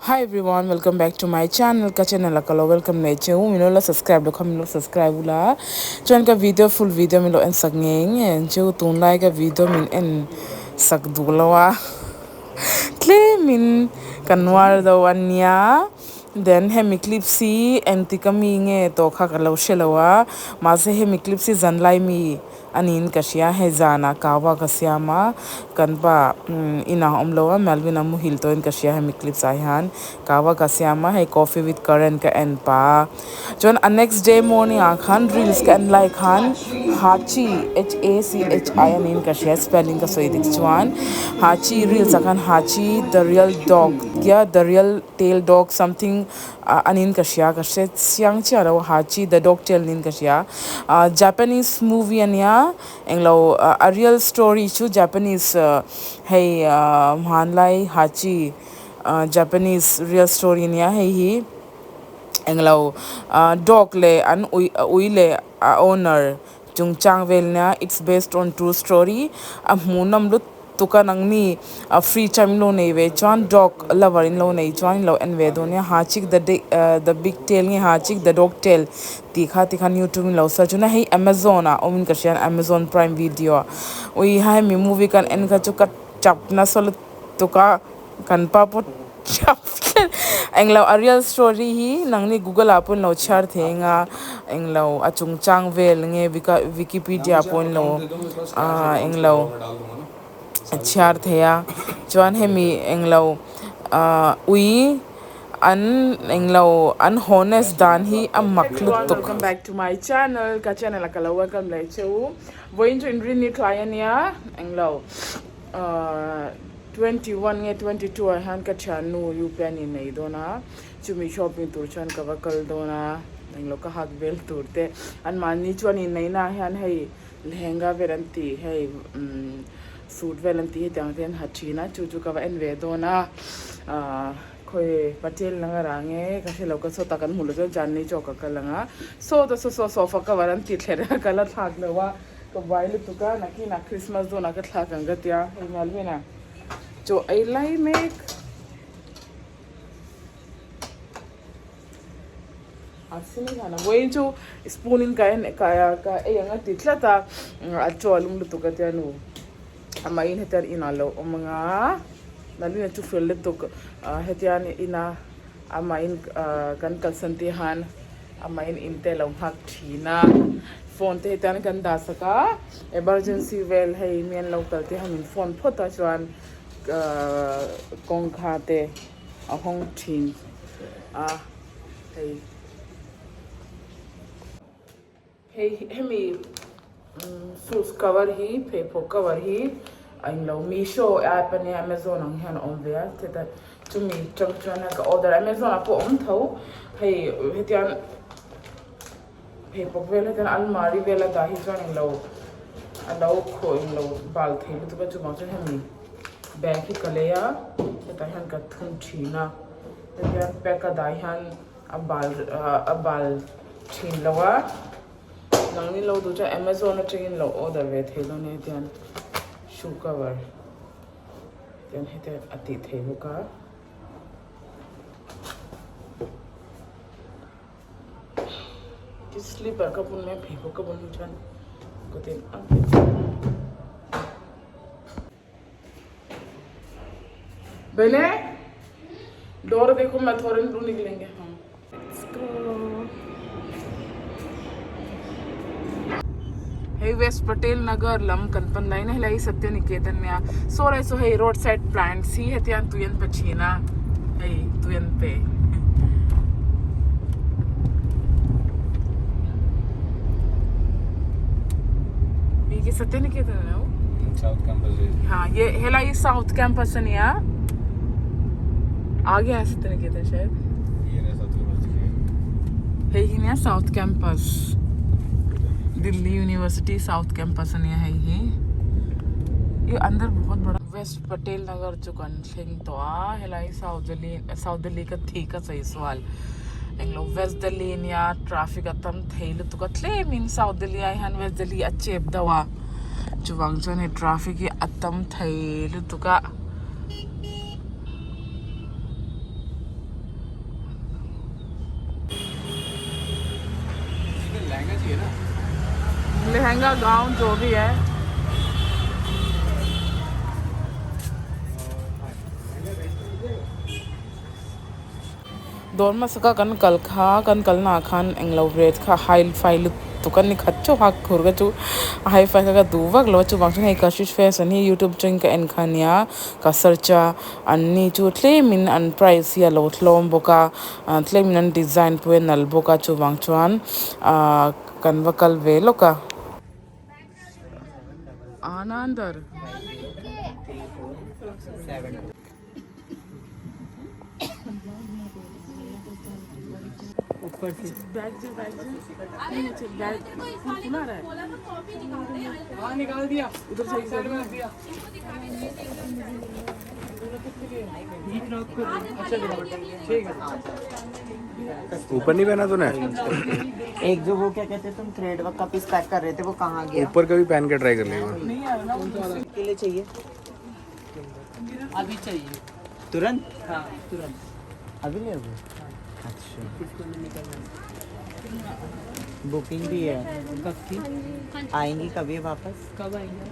Hi everyone welcome back to my channel ka channel a ka lo welcome nei cheu min lo la subscribe lo kha min lo subscribe ula chuan ka video full video min lo en sak ngei ngei ang cheu tunlai ka video min en sak duh lo a tlem in ka nuar deuh a nia then hemi clips hi engtik ami nge tawh kha ka lo hre lo a mahse hemi clips hi zanlai mi. A niin ka hria, hei zanah kawa ka siam a, kan pa inah a awm lo a, Melvin a muhil tawhin ka hria hemi clips ah hian kawa ka siam a, hei coffee with Karan ka en pah a, chuan a next day morning ah khan reels ka en lai khan Hachi H A C H I a niin ka hria spelling ka sawi dik chuan Hachi reels ah khan Hachi the real dog tia the real tail dog something ah anin ka hria ka hre chiang chiah lo Hachi the dog tail niin ka hria ah Japanese movie ania englo a real story chu Japanese hei ah hmanlai Hachi ah Japanese real story ania hei hi englo ah dog leh an ui ui leh a owner chungchang vel nia it's based on true story a hmuhnawm lut tuk a nangni a free time lo nei ve chuan dog lover in lo nei chuan in lo en ve dawn nia ha chik the day ah the big tail nge ha chik the dog tail tih kha tikhan youtube in lo search a hei amazon ah awm in ka hria amazon prime video ah ui ha hemi movie kan en kha chu ka chap nasa lutuk a. Kan pa pawh chap tlat englo a real story hi nangni google ah pawh in lo chhiar thei anga englo a chungchang vel nge wikipedia pawh in lo ah englo a chhiar thei a chuan hemi englo ah ui an englo an honest dan hi a mak lutuk. Welcome back to my channel ka channel ah ka lo welcome leh che u vawiin chu inrinni thlai ania englo ah. 21 nge 22 ah hian ka thiannu U Pian in nei dawn a, chumi shopping tur chuan ka va kal dawn a, englo ka hak vel tur te anmahni chuan inneihna ah hian hei lehenga vel an tih hei umm suit vel an tih hetiang te an ha thin a chu chu ka va en ve dawn a ahh khawi Patel Nagar ah nge ka hrelo ka sawtah kan hmuh loh chuan Chandni Chowk ah ka lang a sawta saw saw sofa cover an ti thler a ka la thlak lo a. Ka buai lutuk a, nakinah Christmas dawnah ka thlak ang ka tia, hei Melvin-a chaw ei lai mek. A sin hian a vawiin chu spoon in ka en ka ka ei ang a ti tlat a, a chaw a lum lutuk a tia nu. Amah in hetiang inah a lo awm ang a, Melvin-a chu fel lutuk hetiang ina amah in kan kalsan tih han. Amah in in te lo nghak thin a, phone te hi tan kan dah sak a, emergency vel hei mi an lo kal te han in phone phawt a chuan ahh kawngka te a hawng thin a hei. Hei hemi shoes cover hi pheikhawk cover hi a englo meesho app ania amazon ang hian a awm ve a chutah chumi tang chuan ka order amazon ah pawh a awm tho hei hetiang pheikhawk vel hetiang almari vel a dah hi chuan englo a lo khawh englo bal thei lutuk a chuvang chuan hemi bag hi ka lei a hetah hian ka thun thin a hetiang pack a dah hian. A bal a bal thin lo a nangni lo duh chuan amazon atangin lo order ve thei dawn nia tian shoe cover tian heti a tih theih bawk a. Slipper ka bun mai pheikhawk ka bun hnu chuan kawtin a Bene door देखो मैं थोड़े दूर निकलेंगे हम Let's go. Hei West Patel Nagar lam kan pan lai na helai Satya Niketan nia saw lai saw hei road side plants hi hetiang tui an pe thin a hei tui an pe. Hi Satya Niketan a lo? South campus Ha ye helai hi South campus ania a गया Satya Niketan shayad hei hi nia South campus Delhi University South campus ania hei hi ये अंदर बहुत बड़ा West Patel Nagar chu kan thleng tawh a helai South Delhi South Delhi ka thi ka sawi sual englo West Delhi ania traffic a tam thei lutuk a tlemin South Delhi ah hian West Delhi a chep deuh a chuvang chuan hei traffic hi a tam thei lutuk a. Lehenga gown जो भी है। Dawr hmasa ka kan kal kha kan kalnaah khan englo rate kha high fi lutuk a ni khat chauh a khur ka chu a high fi kha ka duh vak lo a chuvang chuan hei Kashish Fashion hi youtube atangin ka en kha ania ka search a an ni chu tlemin an price hi a lo hlawm bawk a tlemin an design pawh hi a nalh bawk a chuvang chuan ahh kan va kal ve lawk a. Anandar. ऊपर नहीं पहना तूने? एक जो वो क्या कहते हैं, तुम थ्रेड वर्क का पीस पैक कर रहे थे, वो कहाँ गया? ऊपर का भी पहन के ट्राई कर लेगा। के लिए चाहिए अभी चाहिए। तुरंत? हाँ, तुरंत। अभी ले। अच्छा, बुकिंग भी है। कब की? आएंगी कभी वापस? कब आएंगे?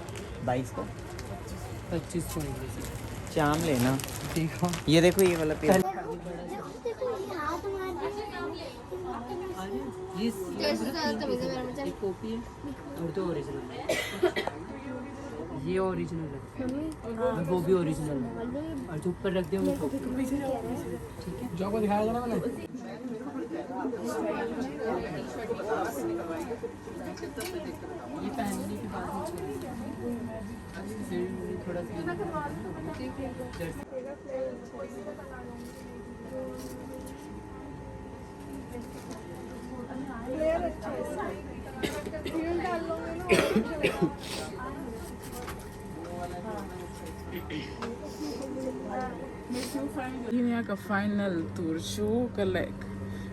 22 को। 25 को आएंगे। चाम लेना। ठीक है। ये देखो, ये वाला पीस। देखो, ये हाथ मार ये एक कॉपी है और तो ओरिजिनल है। ये ओरिजिनल है और वो भी ओरिजिनल है और जो ऊपर रख दिया वो कॉपी है। ठीक है। ये पहनने के बाद ही छोड़ेंगे। फिर थोड़ा सा जैसे Hinia ka final tur chu ka leh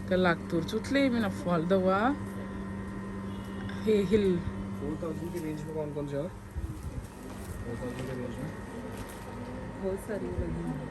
ka lak tur chu tlemin a fual deuh a hei hil. 4000 की रेंज में कौन कौन से और 4000 के रेंज में? बहुत सारी लगी हुई हैं।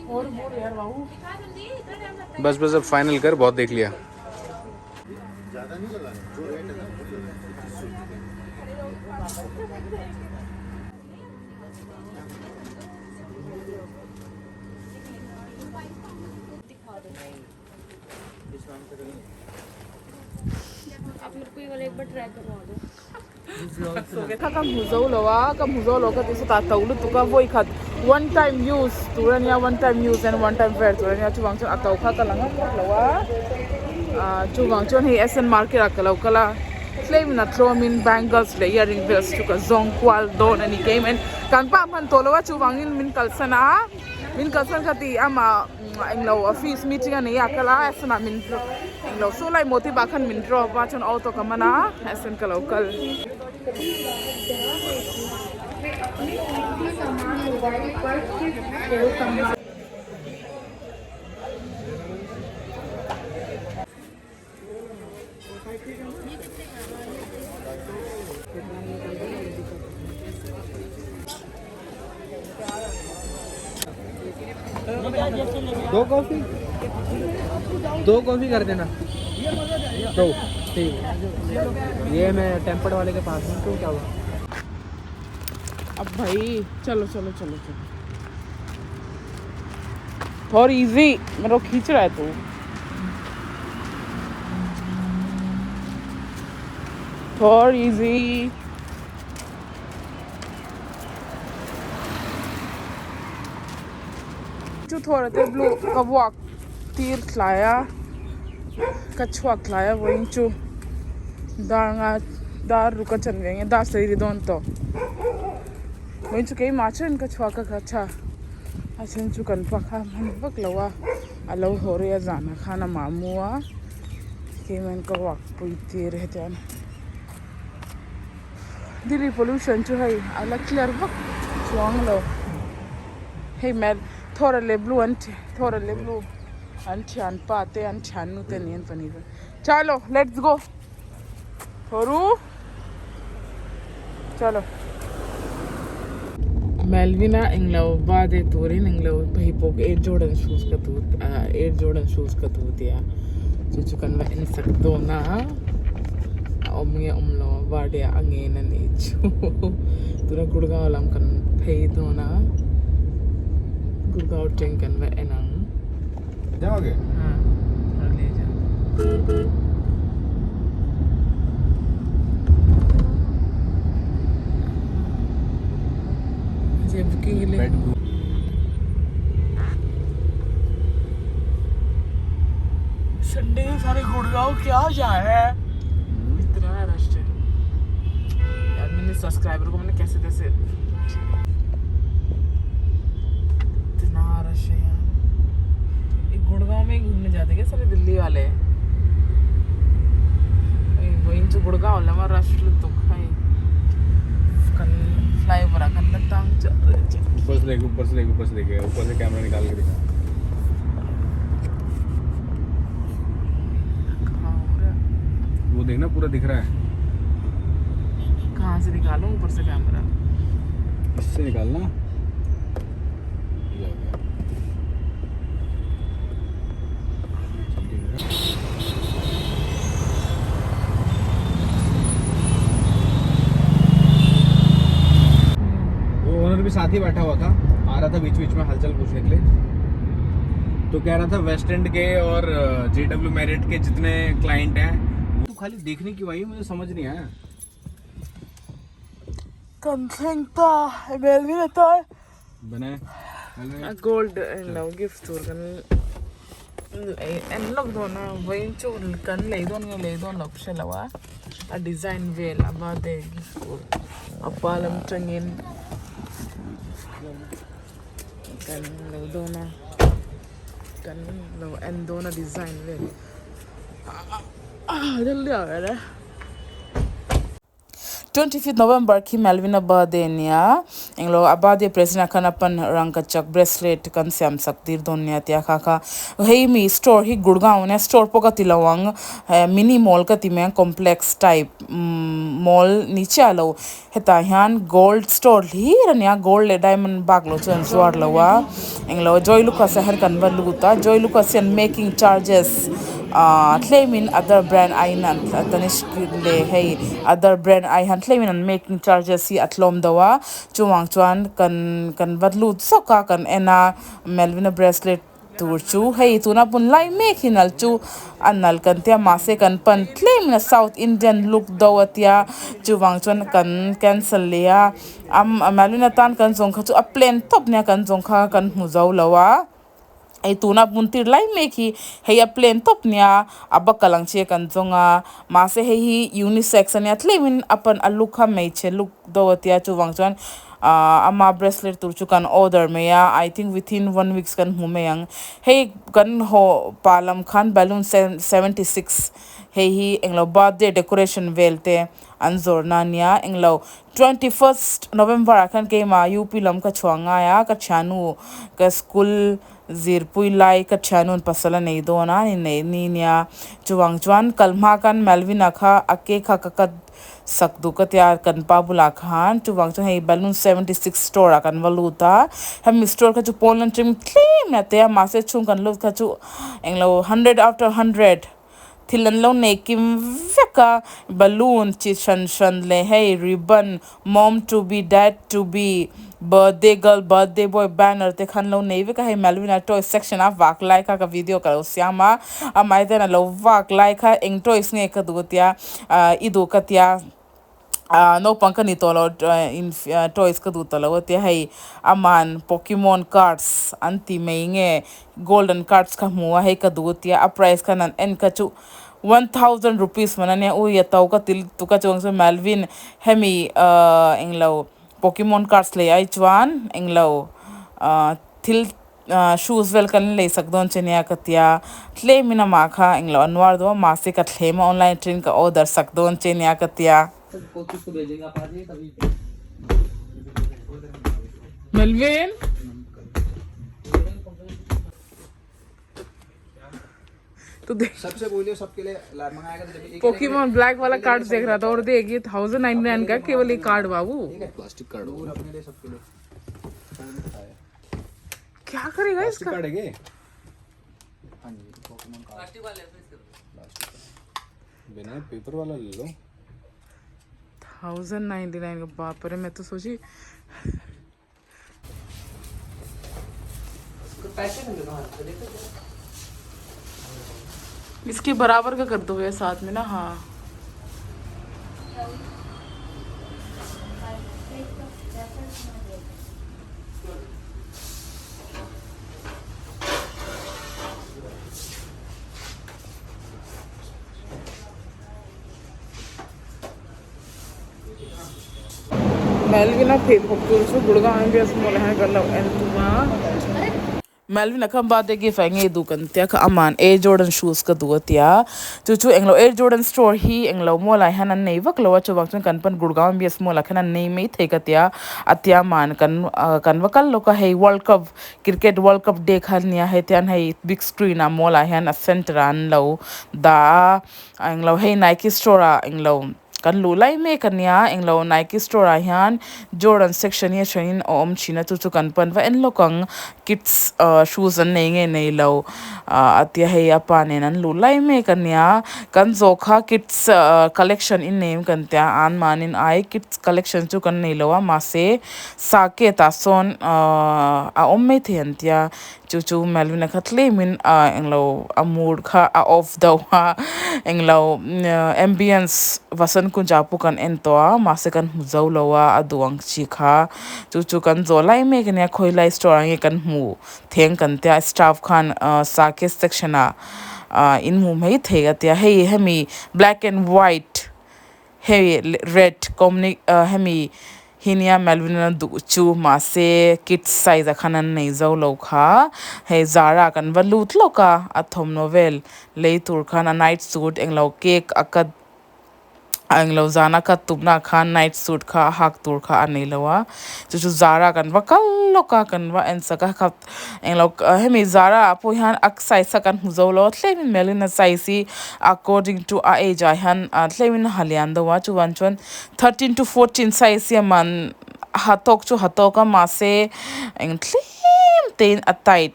और बोल यार बाबू। बस बस, अब फाइनल कर, बहुत देख लिया। ज़्यादा नहीं लगाना, जो रेट है ना वो लगाना, 2500। आप मेरे को ये वाला एक बार ट्राई करवा दो। Kha ka hmu zo lo a, ka hmu zo lo ka ti sawtah to lutuk a, vawi khat one time use tur a nia, one time use and one time wear tur a nia, chuvang chuan a to kha ka la ngam vak lo a, ah chuvang chuan hei S N market ah ka lo kal a, tlem in a tlawmin bangles leh earring vel chu ka zawng kual dawn a ni keimah in kan pa hman tawh lo a, chuvangin min kalsan a, min kalsan kha ti amah englo office meeting a nei a kal a, S N ah min englo saw lai maw tih pah khan min drop a, chuan auto ka man a, S N ka lo kal. दो coffee, दो coffee कर देना। दो, ठीक है। ये मैं टेम्पर्ड वाले के पास हूँ। क्यों, क्या हुआ? अब भाई चलो चलो चलो चलो, थोड़ा इजी, मेरे को खींच रहा है तू। थोड़ा easy chu thawra te blue ka vuak tir thlai a, ka chhuak thlai a vawiin chu dar nga dar ruk a chan ve nge dar sawi ri dawn tawh vawiin chu keimah chuan ka chhuak a ka tha a then chu kan pa kha hman vak lo a. A lo haw rei a zanah khan amah mu a keimah in ka walk pui tir hetiang a ni. Delhi pollution chu hei a la clear vak chuang lo hei mel thawra leh blue an thawra leh blue an thianpa te an thiannu te nen pahnih te chalo let's go thoru chalo Melvin-a englo birthday turin englo phei pawh Air Jordan shoes ka duh ah Air Jordan shoes ka duh tia chu chu kan va en sak dawn a a awm nge awm lo a birthday ah a ngen a nih chu tuna Gurgaon lam kan phei dawn a Gurgaon teng kan va en ang. Sunday सारे गुड़गांव क्या जाए है इतना rush है यार मैंने सब्सक्राइबर को मैंने कैसे कैसे इतना रश है यार एक गुड़गांव में ही घूमने जाते क्या सारे दिल्ली वाले वही गुड़गांव लमा रश तो खाई कल flyover kan la tang cha ऊपर से देख ऊपर से देख ऊपर से देखेगा ऊपर से कैमरा निकाल के दिखा वो देखना पूरा दिख रहा है कहाँ से निकालूं ऊपर से कैमरा इससे निकालना ये हो गया। सब दिख रहा है। वो ओनर भी साथ ही बैठा हुआ था आ रहा था बीच बीच में हलचल पूछने के लिए तो कह रहा था वेस्ट एंड के और J W merit के जितने क्लाइंट हैं तो खाली देखने क्यों आई मुझे समझ नहीं आया Kan thleng ta Melvin a ta बनाए a gold lo gift tur kan en lawk dawn a vawiin chu kan lei dawn nge lei dawn loh ka hre lo a a design vel a birthday gift tur a pa lam tangin kan lo dawn a kan lo en dawn a design vel ah 25th November khi Melvin-a birthday a nia englo a birthday present ah khan a pan rangkachak bracelet kan siam sak tir dawn nia tia kha kha hei mi store hi Gurgaon ania store pawh ka ti lo ang mini mall ka ti mai ang complex type umm mall ni chiah lo hetah hian gold store hlir a nia gold leh diamond bak lo chu an zuar lo a englo Joyalukkas ah hian kan va lut a Joyalukkas hian making charges. Ahh tlemin other brand aiin an tanishq leh hei other brand ai hian tlemin an making charges hi a tlawm deuh a chuvang chuan kan kan va lut zawk a kan en a Melvina bracelet tur chu hei tuna bun lai mek hi nal chu a nal kan tia mahse kan pan tlemin a south indian look deuh a tia chuvang chuan kan cancel leh a Melvina tan kan zawng kha chu a plain tawp nia kan zawng kha kan hmu zo lo a. Hei tuna hmun tir lai mek hi hei a plain tawp nia a bakal ang chi a kan zawng a mahse hei hi unisex ania tlemin a pan a look kha hmeichhe look deuh a tia chuvang chuan ahh ama bracelet tur chu kan order mai a I think within one weeks kan hmu mai ang hei kan haw pah lam khan balloon 76 hei hi englo birthday decoration vel te an zawrhna ania englo 21st November ah khan keimah U P lam ka chhuah ngai a ka thiannu ka school Zirpui lai ka thianun pasal a nei dawn a ni neih ni nia. Chuvang chuan kal hma khan Melvin-a kha a ke kha ka cut sak duh ka tia kan pa bulah khan chuvang chuan hei balloon 76 store ah kan va lut a hemi store kha chu pawn lam tling tlem a te a mahse chhung kan lut kha chu englo hundred after hundred thil an lo nei kim vek a balloon chi hran hran leh hei ribbon mom to be dad to be birthday girl birthday boy banner te khan lo nei vek a hei Melvin-a toys section a vak lai kha ka video ka lo siam a amah hian a lo vak lai kha eng toys nge ka duh tia ah i duh ka tia. Ahh naupang ka ni tawh lo in toys ka duh ta lo a tia hei aman pokemon cards an ti mai nge golden cards ka hmu a hei ka duh a tia a price khan an en kha chu 1000 rupees man ania ui a to ka ti lutuk a chuang chu Melvin hemi ahh englo pokemon cards lei ai chuan englo ahh thil. Shoes vel kan lei sak dawn che nia ka tia tlem in amah kha englo a nuar dawn mahse ka thlem a online atangin ka order sak dawn che nia ka tia. Melvin. तो देख सबसे बोलिए सबके लिए मंगाएगा तो एक Pokemon black वाला कार्ड देख रहा था और देख ये 1099 का केवल एक कार्ड बाबू। प्लास्टिक कार्ड और अपने लिए सबके लिए क्या करेगा इसका? कार्ड है क्या? हाँ जी पोकेमोन कार्ड। बिना पेपर वाला ले लो। 1099 का, बाप रे। मैं तो सोची इसके बराबर का कर दो भैया साथ में ना। हाँ Melvin-a pheikhawk tur chu Gurgaon MBS mall ah hian kan lo en tum a Melvin-a kha birthday gift ah nge duh kan tia kha aman Air Jordan shoes ka duh a tia chu chu englo Air Jordan store hi englo mall ah hian an nei vak lo a chuvang chuan kan pan Gurgaon MBS mall ah khan an nei mai thei ka tia a tia man kan ah kan va kal lawk a hei world cup cricket world cup day kha ania hei tian hei big screen ah mall ah hian a center ah an lo dah a englo hei Nike store ah englo kan luh lai mek ania englo Nike store ah hian Jordan section hi a thenin a awm thin a chu chu kan pan va en lawk ang kids ah shoes an nei nge nei lo ah a tia hei a pa nen an luh lai mek ania kan zawh kha kids ah collection in nei em kan tia an mahnin ai kids collection chu kan nei lo a mahse saket ah sawn ah a awm maithei an tia chu chu Melvin-a kha tlemin ah englo a mood kha a off deuh a englo ambience Vasant Kunj ah pawh kan en tawh a mahse kan hmu zo lo a a duh ang chi kha chu chu kan zawh lai mek ania khawi lai store ah nge kan hmu theng kan tia staff khan ah saket section ah ah in hmu mai thei a tia hei hemi black and white hei red comni ah hemi hi nia Melvin a duh chu mahse kids size ah khan an nei zo lo kha hei Zara kan va lut lawk a a thawmhnaw vel lei tur khan a night suit englo cake a cut a englo zan a cut tumna ah khan night suit kha a hak tur kha a nei lo a chu chu Zara kan va kal lawk a kan va en sak a khat englo hemi Zara ah pawh hian a size kha kan hmu zo lo a tlemin Melvin a size hi according to a age ah hian ah tlemin a ha lian deuh a chuan chuan 13 to 14 size hi a man ha tawk chu ha tawk a mahse eng tlem te in a tight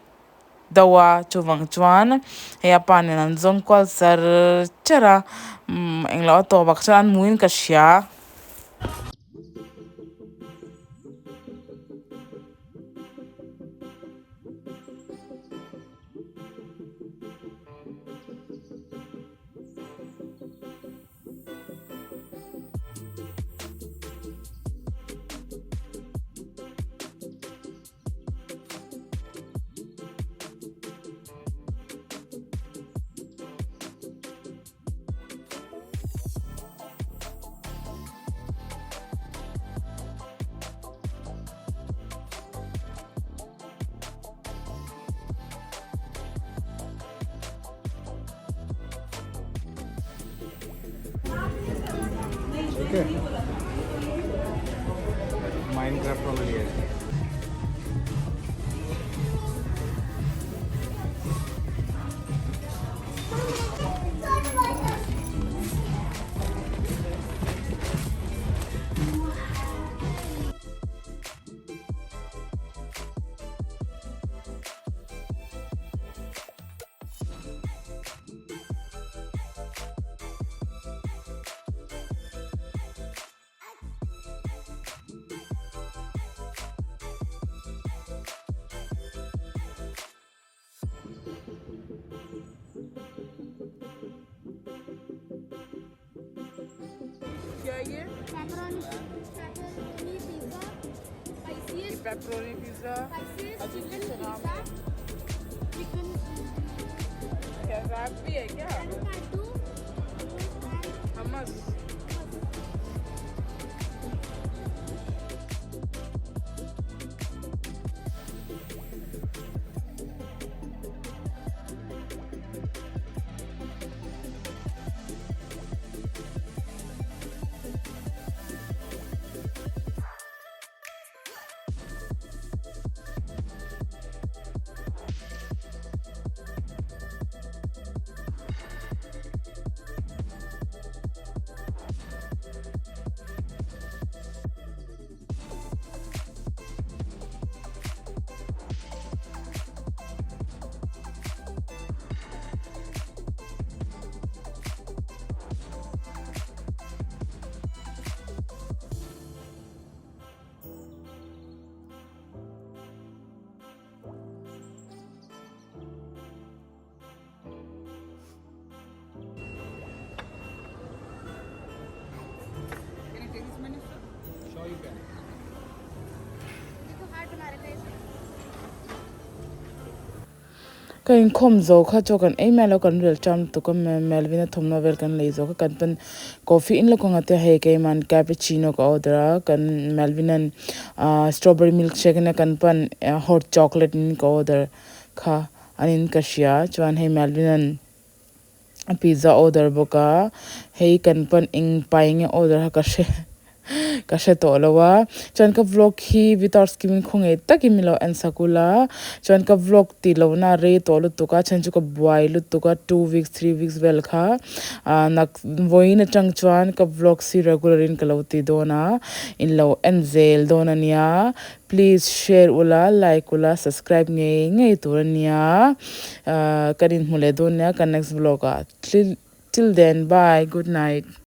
deuh a chuvang chuan hei a pa nen an zawng kual char char a umm englo a tawp ah chuan an hmuin ka hria. Okay Minecraft वाला लिया है। क्या ये pepperoni pizza spiciest pepperoni pizza spiciest chicken pizza chicken क्या रैप भी है क्या? काटू हमस Ka inkhawm zo kha chaw kan ei mai lo kan rel ṭam lutuk a Melvin a thawmhnaw vel kan lei zo kha kan pan coffee in lawk ang a tia hei keiman cappuccino ka order a kan Melvin an ahh strawberry milkshake ania kan pan hot chocolate in ka order kha an in ka hria chuan hei Melvin an a pizza order bawk a hei kan pan eng pai nge order kha ka hre ka hre tawh lo a chuan ka vlog hi without skipping khaw ngei takin min lo en sak ula chuan ka vlog tih loh na a rei tawh lutuk a chhan chu ka buai lutuk a two weeks three weeks vel kha ah nak vawiin atang chuan ka vlog si regular in ka lo ti dawn a in lo en zel dawn ania Please share ula like ula subscribe ngei ngei tur ania ahh kan inhmu leh dawn nia kan next vlog ah till then bye good night.